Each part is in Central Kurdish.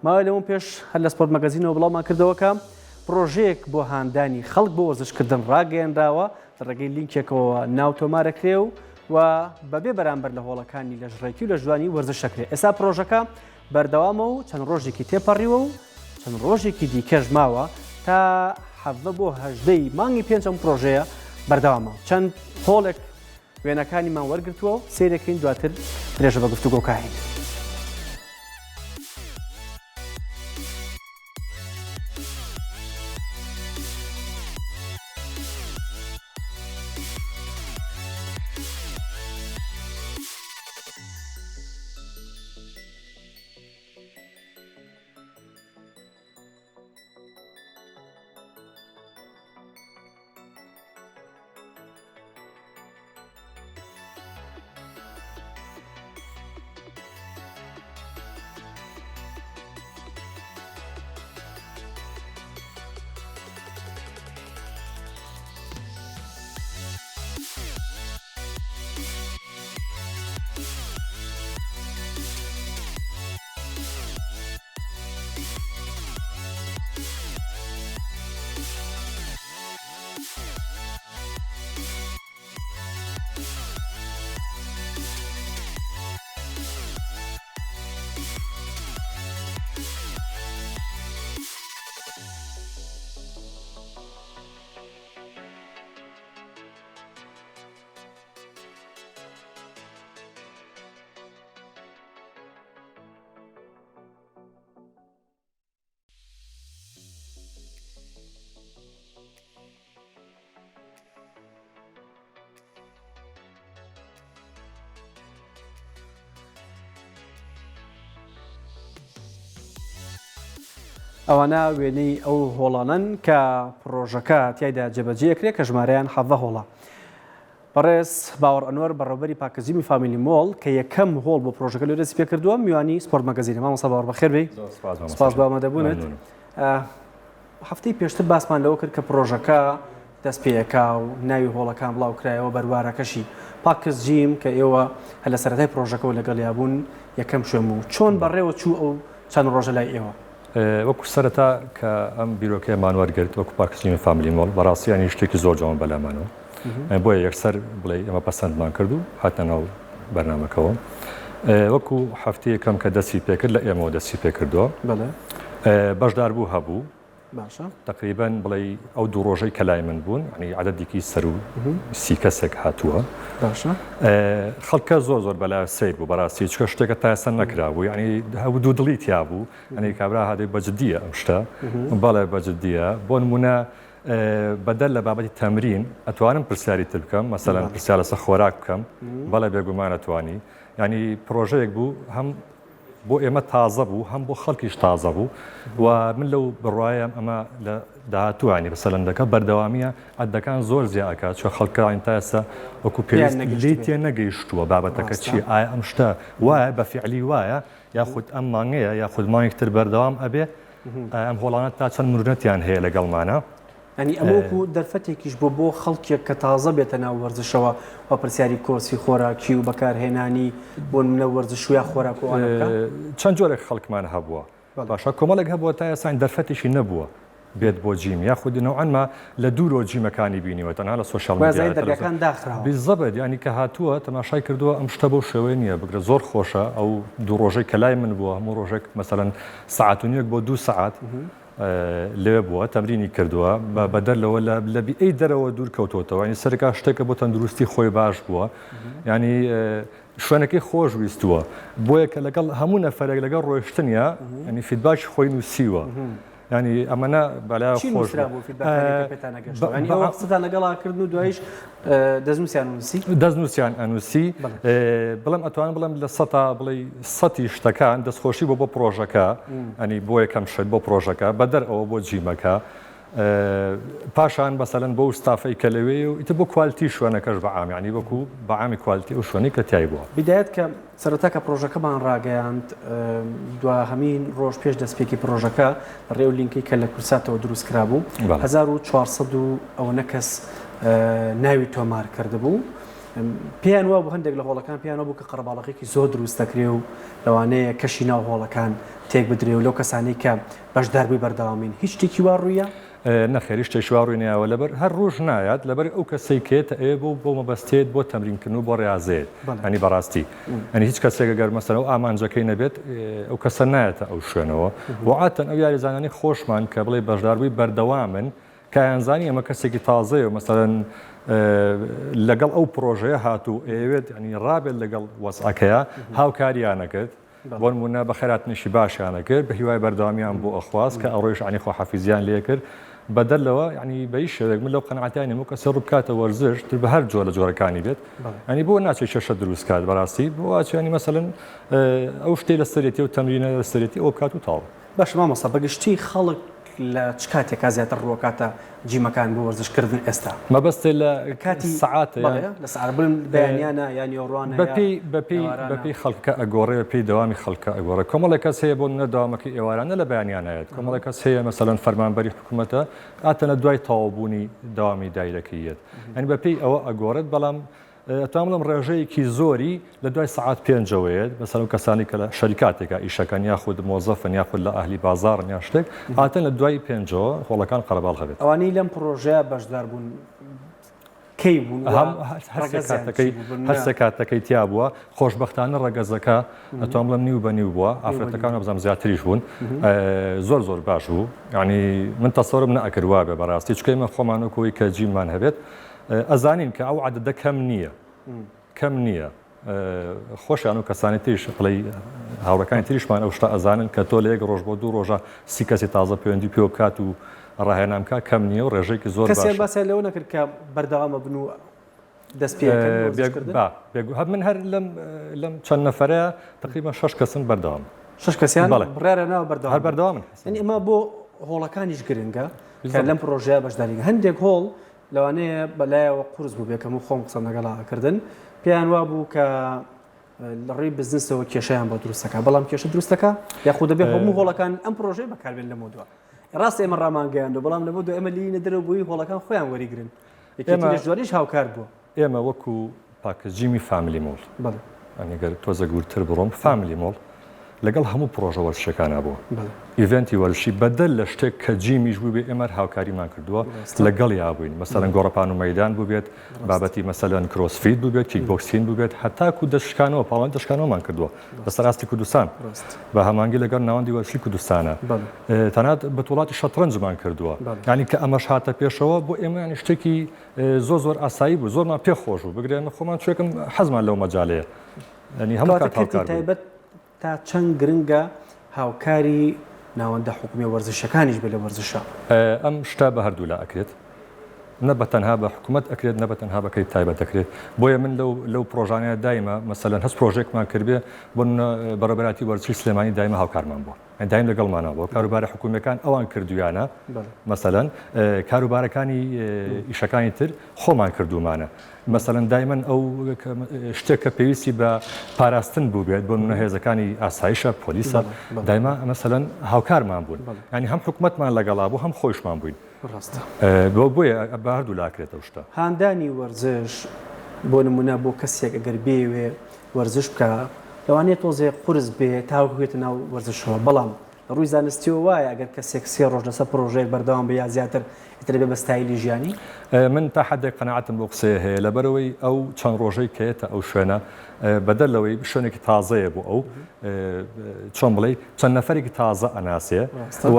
ماوەی لەمەو پێش هەر لە سپۆرت مەگەزینەوە بڵاومان کردەوە کە پڕۆژەیەک بۆ هاندانی خەڵک بۆ وەرزشکردن ڕاگەیەنراوە، لە ڕێگەی لینکێکەوە ناو تۆمارەکرێ و و بەبێ بەرامبەر لە هۆڵەکانی لەشڕێکی و لەشجوانی وەرزش دەکرێت. ئێستا پڕۆژەکە بەردەوامە و چەند ڕۆژێکی تێپەڕیوە و چەند ڕۆژێکی دیکەش ماوە تا 17 بۆ 18 ی مانگی پێنج ئەم پڕۆژەیە بەردەوامە. چەند هۆڵێک وێنەکانیمان وەرگرتووە و سەیرەکەین دواتر درێژە بە گفتوگۆکە ئەین. ئەوانە وێنەی ئەو هۆڵانەن کە پڕۆژەکە تیایدا جێبەجێ ئەکرێت کە ژمارەیان 17 هۆڵە. بەڕێز باوەڕ ئەنوەر بەڕێوبەری پاکزیمی فامیلی مۆڵ کە یەکەم هۆڵ بۆ پرۆژەکە لێ دەستی پێکردووە میوانی سپۆرت مەگەزینە مامۆستا باوەڕ بەخێر بێی سپاس بۆ ئامادەبوونت هەفتەی پێشتر باسمان لەوە کرد کە پرۆژەکە دەست پێیەکا و ناوی هۆڵەکان بڵاو کرایەوە بەروارەکەشی پاکس جیم کە ئێوە هەر لە سەرەتای پرۆژەکەەوە لەگەڵیا بوون یەکەم شوێن بوو چۆن بەڕێوە چوو ئەو چەند ڕۆژە لای ئێوە؟ وەکو سەرەتا کە ئەم بیرۆکەیەمان وەرگرت وەکو پاکس جیمی فامیلی مۆڵ بەڕاستی ینی شتێکی زۆر جوان بەلامانەوە بۆیە یەکسەر بڵێ ئێمە پەسەندمان کرد و هاتنە ناو بەرنامەکەەوە وەکو هەفتەیە کەم کە دەستی پێکرد لە ئێمەوە دەستی پێکردووە بەشدار بوو هەبوو باشە. تەقریبەن بڵێی ئەو دوو ڕۆژەی کە لای من بوون یانی عەدەدێکی سەروو 30 کەسێک هاتووە. باشە. خەڵکە زۆر زۆر بەلا سەیر بوو بەڕاستی چکە شتێکە تا ئێستا نەکرابوو یانی هەبوو دوو دڵی تیا بوو یانی کابرا هادەی بە جدیە ئەم شتە بەڵێ بە جدیە بۆ نمونە بەدەر لە بابەتی تەمرین ئەتوانم پرسیاری تر بکەم مەسەلەن پرسیار لەسەر خۆراک بکەم بەڵێ بێگومان ئەتوانی یانی پرۆژەیەک بوو هەم بۆ ئێمە تازە بوو هەم بۆ خەڵکیش تازە بوو و من لەو بڕوایم ئەمە لە داهاتووانی بەسەلەن دەکە بەردەوامیە عەدەکان زۆر زیا ئەکات چۆ خەڵکان تا ئێستا وەکو پێویست لێی تێ نەگەیشتووە بابەتەکە چی ئایا ئەم شتە وایە بە فیعلی وایە یاخود ئەم مانگەیە یاخود مانگێک تر بەردەوام ئەبێ ئەم هۆڵانە تا چەند مرونەتیان هەیە لەگەڵمانە. یانی ئەمە وەکو دەرفەتێکیش بۆ بۆ خەڵکێک کە تازە بێتە ناو وەرزشەوە و پرسیاری کۆرسی خۆراکی و بەکارهێنانی بۆ نمونە وەرزش و یا خۆراک و ئەوانە بکا؟ چەند جۆرێک خەڵکمان هەبووە باشە کۆمەڵێک هەبووە تا ئێستا دەرفەتێکی نەبووە بێت بۆ gym یاخود نەوعەن ما لە دوورەوە جیمەکانی بینیوە تەنها لە social media دەرگاکان داخراوە بالضبط یانی کە هاتووە تەماشای کردووە ئەم شتە بەو شێوەیە نییە بگرە زۆر خۆشە ئەو دوو ڕۆژەی کە لای من بووە هەموو ڕۆژێک مەسەلەن سەعات و نیوێک بۆ دوو سەعات لەوێ بووە تەمرینی کردووە بەدەر لەوە لە بیئەی دەرەوە دوور کەوتۆتەوە ینی سەرکا شتێکە بۆ تەندروستی خۆی باش بووە ینی شوێنەکەی خۆش ویستووە بۆیە کە لەگەڵ هەموو نەفرێک لەگەڵ ڕۆشتنیە ینی feedback ی خۆی نووسیوە ینی ئەمەە بەلا خۆش قسەتان لەگەڵا کردن و دوایش دەستنووسیان نووسی دەستنووسیان ئەنووسی بڵێم ئەتوانم بڵێم لە سەتا بڵێ سەتی شتەکان دەستخۆشی بۆ بۆ پرۆژەکە ئەنی بۆ یەکەم شت بۆ پرۆژەکە بەدەر ئەوە بۆ جیمەکە پاشان بەسەلەن بۆ ستافەی کە لەوێ و ئیتر بۆ quality شوێنەکەش بە عام ینی وەکو بە عامی quality ئەو شوێنەی کە تای بووە. بیدایەت کە سەرەتا کە پرۆژەکەمان ڕاگەیاند دواهەمین ڕۆژ پێش دەستپێکی پرۆژەکە ڕێ و لینکەی کە لە کوردساتەوە دروست کرابوو 1400 و ئەوەنە کەس ناوی تۆمار کردبوو. پێیان وابوو هەندێک لە هۆڵەکان پێیان وابوو کە قەرەباڵغێکی زۆر دروست دەکرێ و لەوانەیە کەشی ناو هۆڵەکان تێک بدرێ و لەو کەسانەی کە بەشداربووی بەردەوامین هیچ شتێکی وا ڕوویە؟ نەخێر هیچ شتێکی وا ڕووی نەیاوە لەبەر هەر ڕووش نایات لەبەر ئەو کەسەی کە یەتە ئەوێ بۆ بۆ مەبەستێت بۆ تەمرین کردن و بۆ ڕیازەیەت یانی بەڕاستی یانی هیچ کەسێک گەر مەسەلەن ئەو ئامانجەکەی نەبێت ئەو کەسە نایەتە ئەو شوێنەوە و عادەتەن ئەو یاریزانانەی خۆشمان کە بڵێ بەشداربووی بەردەوامن کە ئەیانزانی ئەمە کەسێکی تازەیە و مەسەلەن لەگەڵ ئەو پڕۆژەیە هاتوو ئەیەوێت یانی ڕابێت لەگەڵ وەزعەکەیا هاوکاریان ئەکرد بۆ نموونە بەخێرهاتنێکی باشیان ئەکرد بە هیوای بەردەوامیان بۆ ئەخواست کە ئەڕۆیش یانی خواحافیزیان لێ کرد بەدەر لەوە یانی بە هیچ شێوەیەک من لەو قەناعەتای نیم ئەو کەسە ڕوو بکاتە وەرزش تر بە هەر جۆر لە جۆرەکانی بێت یانی بۆ ناچێت کێشە دروست کات بەڕاستی بۆ ئاچێ یانی مەسەلەن ئەو شتەی لەسەرێتی ئەو تەمرینە لەسەرێتی ئەوە بکات و تەواو. باشە مامۆستا بەگشتی خەڵک لە چ کاتێکا زیاتر ڕووەکاتە جیمەکان بۆ وەرزش کردن ئێستا؟ مەبەستێ لە کاتی سەعاتە یان؟ بەڵێ لە سەعات بڵێم بەیانیانە یان نیوەڕوانە یا بەپێی بەپێی بەپێی خەڵکە ئەگۆڕێ بەپێی دەوامی خەڵکە ئەگۆڕێ کۆمەڵێک کەس هەیە بۆ نمونە دەوامەکەی ئێوارانە لە بەیانیانە یەت کۆمەڵێک کەس هەیە مەسەلەن فەرمانبەری حکوومەتە ئاتەنە دوای تەواوبوونی دەوامی دایرەکەی یەت یانی بەپێی ئەوە ئەگۆڕێت بەڵام ئەتوانم بڵێم ڕێژەیەکی زۆری لە دوای سەعات پێنجەوەیە، مەسەلەن ئەو کەسانەی کە لە شەریکاتێکا ئیشەکەن یاخود مۆزەفن یاخود لە ئەهلی بازاڕن یان شتێک، عادەتەن لە دوای پێنجەوە هۆڵەکان قەرەباڵغ ئەبێت. ئەوانەی لەم پڕۆژەیە بەشدار بوون کەی بوون و ڕەگەزیان چی بوو؟ هەر سێ کاتەکەی تیا بووە، خۆشبەختانە ڕەگەزەکە ئەتوانم بڵێم نیو بە نیو بووە، ئافرەتەکان وابزانم زیاتریش بوون، زۆر زۆر باش بوو، یانی من تەسەورم نەئەکرد وابێ بەڕاستی، چونکە ئێمە خۆمان وەکو ئەوەی کە جیممان هەبێت ئەزانین کە ئەو عەدەدە کەم نییە کەم نییە خۆشیان و کەسانی تریش بڵێ هاوڕەکانی تریشمان ئەو شتە ئەزانن کە تۆ لە یەک ڕۆژ بۆ دوو ڕۆژە سی کەسی تازە پەیوەندی پێوە بکات و ڕاهێنان بکات کەم نییە و ڕێژەیەکی زۆر کەسیان باسیان لەوە نەکرد کە بەردەوامە بن و دەست پێ هەر من هەر لەم لەم چەند نەفرە تقریبا شش کەسن بەردەوام شش کەسیان بڕیارە ناوە بەردەوام هەر بەردەوامن یعنی ئەمە بۆ هۆڵەکانیش گرنگە کە لەم پرۆژەیە بەشداری هەندێک هۆڵ لەوانەیە بەلایەوە قورس بووبێ کە من خۆم قسەم لەگەڵا ئەکردن پێیان وابوو کە لە ڕووی بزنسەوە کێشەیان بۆ دروست دەکات بەڵام کێشە دروست دەکات یاخود دەبێت هەموو هۆڵەکان ئەم پرۆژەیە بەکاربێن لەمە دووە ڕاست ئێمە ڕامانگەیاندو بەڵام لەمە دوو ئێمە لینە دەرەوە بۆی هۆڵەکان خۆیان وەریگرن یەکێتی لە جۆریش هاوکار بووە. ئێمە وەکو پاکجیمی فامیلی مۆڵ یانی گەر تۆزێک وردتر بڕۆم فامیلی مۆڵ لەگەڵ هەموو پڕۆژە وەرزشیەکانا بووە event ی وەرزشی بەدەر لە شتێک کە جیمیش بووبێ ئێمە هاوکاریمان کردووە لەگەڵیا بووین مەسەلەن گۆڕەپان و مەیدان بووبێت بابەتی مەسەلەن CrossFit بووبێت کیک بۆکسین بووبێت هەتاکو دەستشکانەوە پاڵەوانی دەستشکانەوەمان کردووە لەسەر ئاستی کوردستان بە هەمانگی لەگەڵ ناوەندی وەرزشی کوردستانە تەنات بتوڵاتی شەترەنجمان کردووە یعنی کە ئەمەش هاتە پێشەوە بۆ ئێمە ینی شتێکی زۆر زۆر ئاسایی بوو زۆرمان پێ خۆش بوو بگرێ ئێمە خۆمان چێکم حەزمان لەو مەجالەیە ینی هەموو کات هاوکار تایبەت تا چەند گرنگە هاوکاری ناوەندە حکومی وەرزشەکانیش بێ لە وەرزشە ئەم شتە بە هەردوولا ئەکرێت نە بە تەنها بە حکوومەت ئەکرێت نە بە تەنها بە کەی تایبەت دەکرێت بۆیە من لەو لەو پرۆژانەیە دایمە مەسەلەن هەست پرۆژێکمان کردبێ بۆ بەڕێوەبەرایەتی وەرزشی سلێمانی دایمە هاوکارمان بووە دایم لەگەڵمانە بۆ کاروبارە حکومیەکان ئەوان کردویانە مەسەلەن کاروبارەکانی ئیشەکانی تر خۆمان کردومانە مەسەلەن دایمەن ئەو شتێک کە پێویستی بە پاراستن بوو بێت بۆ منە هێزەکانی ئاسایشە پۆلیسە دایما مەسەلەن هاوکارمان بوون ینی هەم حکومەتمان لەگەڵا بوو هەم خۆشمان بووین ڕاستە بۆ بۆیە بە هەردوو لاکرێتە شتە هاندانی وەرزش بۆ نمونە بۆ کەسێک ئەگەر بێوێ وەرزش بکا لەوانەیە تۆزێ قورس بێ تاوەکو بێتە ناو وەرزشەوە بەڵام لە ڕووی زانستیەوە وایە ئەگەر کەسێک سێ ڕۆژ لەسەر پڕۆژەیەک بەردەوام بێ یا زیاتر ئیتر ئەبێ بە ستایلی ژیانی. من تا حەدێک قەناعەتم بەو قسەیە هەیە لەبەرئەوەی ئەو چەند ڕۆژەی کە یەتە ئەو شوێنە بەدەر لەوەی شوێنێکی تازەیە بۆ ئەو چۆن بڵێی چەند نەفەرێکی تازە ئەناسێ و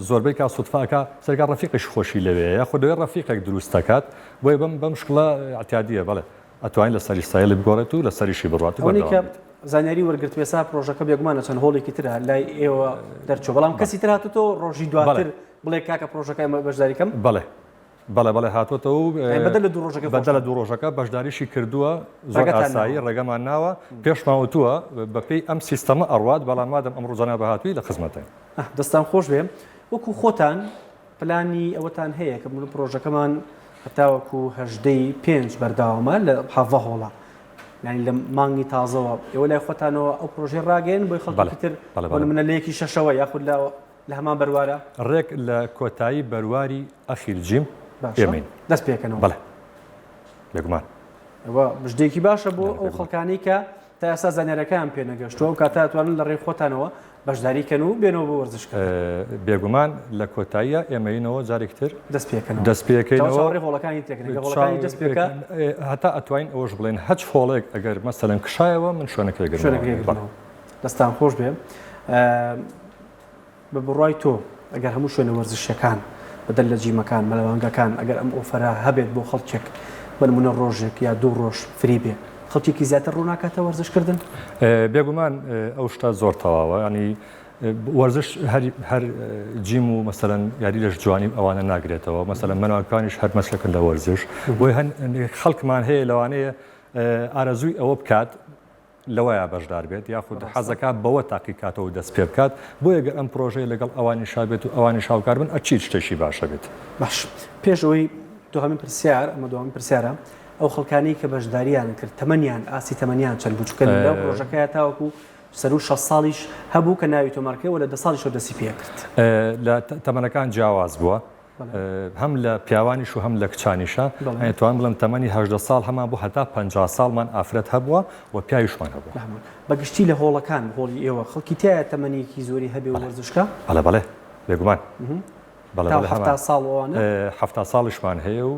زۆربەی کات سوتفە ئەکا سەرکا ڕەفیقیش خۆشی لەوێیە یاخود لەوێ ڕەفیقێک دروست دەکات بۆیە بەم بەم شکڵە ئیعتیادیە بەڵێ ئەتوانێت لەسەری ستایلی بگۆڕێت و لەسەریشی بڕوات و ئەوەی کە زانیاری وەرگرتم ئێستا پرۆژەکە بێگومانە چەند هۆڵێکی ترە لای ئێوە دەرچوو بەڵام کەسی تر هاتوتەوە ڕۆژی دواتر بڵێ کاکە پرۆژەکە ئێمە بەشداری کەم بەڵێ بەڵێ بەڵێ هاتووەتەوە و بەدەر لە دوو ڕۆژەکە بەدەر لە دوو ڕۆژەکە بەشداریشی کردووە زۆر ئاسایی ڕێگەمان ناوە پێشمان وتووە بەپێی ئەم سیستەمە ئەڕوات بەڵام مادەم ئەمڕۆ جەنابە هاتووی لە خزمەتین دەستان خۆش بێ وەکو خۆتان پلانی ئەوەتان هەیە کە من پرۆژەکەمان هەتاوەکو هەژدەی پێنج بەرداوامە لە حەڤە هۆڵە یعنی لە مانگی تازەوە ئێوە لای خۆتانەوە ئەو پرۆژەی ڕاگەیەن بۆی خەڵکی تر بۆ نمونە لە یەکی شەشەوە یاخود لە لە هەمان بەروارە ڕێک لە کۆتایی بەرواری ئەخیر جیم ئێمەین دەست پێکەنەوە بەڵێ بێگومان. ئەوە مژدەیەکی باشە بۆ ئەو خەڵکانەی کە تا ئێستا زانیارەکەیان پێ نەگەشتووە، ئەو کاتە ئەتوانن لە ڕێی خۆتانەوە بەشداری کەن و بێنەوە بۆ وەرزش کردن. بێگومان لە کۆتاییا ئێمە یینەوە جارێکی تر دەست پێکەنەوە. دەست پێکەینەوە. چاوەڕێی هۆڵەکانی تر ئەکەن. ئەگەر هۆڵەکانی دەست پێکا. هەتا ئەتوانین ئەوەش بڵێین هەچ هۆڵێک ئەگەر مەسەلەن کشایەوە من شوێنەکەی ئەگرمەوە. شوێنەکەی ئەگرمەوە. دەستان خۆش بێ. بە بڕوای تۆ ئەگەر هەموو شوێنە وەرزشیەکان بەدەر لە جیمەکان، مەلەوانگەکان ئەگەر ئەم offer ە هەبێت بۆ خەڵکێک بە نمونە ڕۆژێک یا دوو ڕۆژ free بێ خەڵکێکی زیاتر ڕوو ناکاتە وەرزش کردن؟ بێگومان ئەو شتە زۆر تەواوە یانی وەرزش هەر هەر جیم و مەسەلەن یاری لەش جوانی و ئەوانە ناگرێتەوە مەسەلەن مەلەوانکانیش هەر مەسلەکن لە وەرزش بۆیە هەن خەڵکمان هەیە لەوانەیە ئارەزووی ئەوە بکات لەوەیا بەشدار بێت یاخود حەزەکات بەوە تاقی کاتەوە و دەست پێ بکات، بۆیە گەر ئەم پرۆژەیە لەگەڵ ئەوانیشا بێت و ئەوانیش هاوکار بن ئەکید شتێکی باشە بێت. باش پێش ئەوەی دوهەمین پرسیار، ئەمە دوهەمین پرسیارە، ئەو خەڵکانەی کە بەشداریان کرد تەمەنیان ئاستی تەمەنیان چەند بوو؟ چونکە لەو پرۆژەکەیا تاوەکو سەروو 60 ساڵیش هەبوو کە ناوی تۆمار کرد و لە دە ساڵیشەوە دەستی پێ کرد. لە تەمەنەکان جیاواز بووە، هەم لە پیاوانیش و هەم لە کچانیشا ئەتوانم بڵێم تەمەنی 18 ساڵ هەمان بوو هەتا 50 ساڵمان ئافرەت هەبووە و پیاویشمان هەبووە. بە گشتی لە هۆڵەکان هۆڵی ئێوە خەڵکی تیایە تەمەنێکی زۆری هەبێ و وەرزشکا؟ بەڵێ بەڵێ بێگومان بەڵێ بەڵێ هەمان. تا 70 ساڵ و ئەوانە؟ 70 ساڵیشمان هەیە و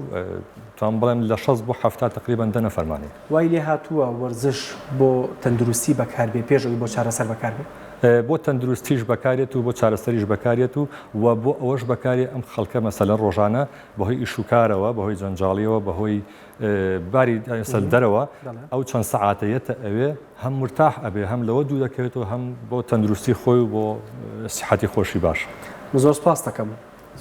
توانم بڵێم لە 60 بۆ 70 تەقریبەن دە نەفەرمان هەیە. وای لێ هاتووە وەرزش بۆ تەندروستی بەکار بێ پێش ئەوەی بۆ چارەسەر بەکار بێ؟ بۆ تەندروستیش بەکارێت و بۆ چارەسەریش بەکارێت و و بۆ ئەوەش بەکارێ ئەم خەڵکە مەسەلەن ڕۆژانە بەهۆی ئیش و کارەوە بەهۆی جەنجاڵیەوە بەهۆی باری سەر دەرەوە ئەو چەند سەعاتە یەتە ئەوێ هەم مرتاح ئەبێ هەم لەوە دوو دەکەوێتەوە هەم بۆ تەندروستی خۆی و بۆ سیحەتی خۆشی باشە. من زۆر سپاست دەکەم.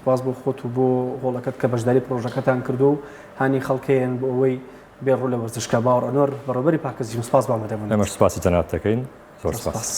سپاس بۆ خۆت و بۆ هۆڵەکەت کە بەشداری پڕۆژەکەتان کردووە و هانی خەڵکەیەن بۆ ئەوەی بێ ڕوو لە وەرزشکە. باوەڕ ئەنوەر، بەڕێوەبەری پاکەزیم، سپاس بۆ ئامادەبوونت. ئێمەش سپاسی جەنابت دەکەین. زۆر سپاس.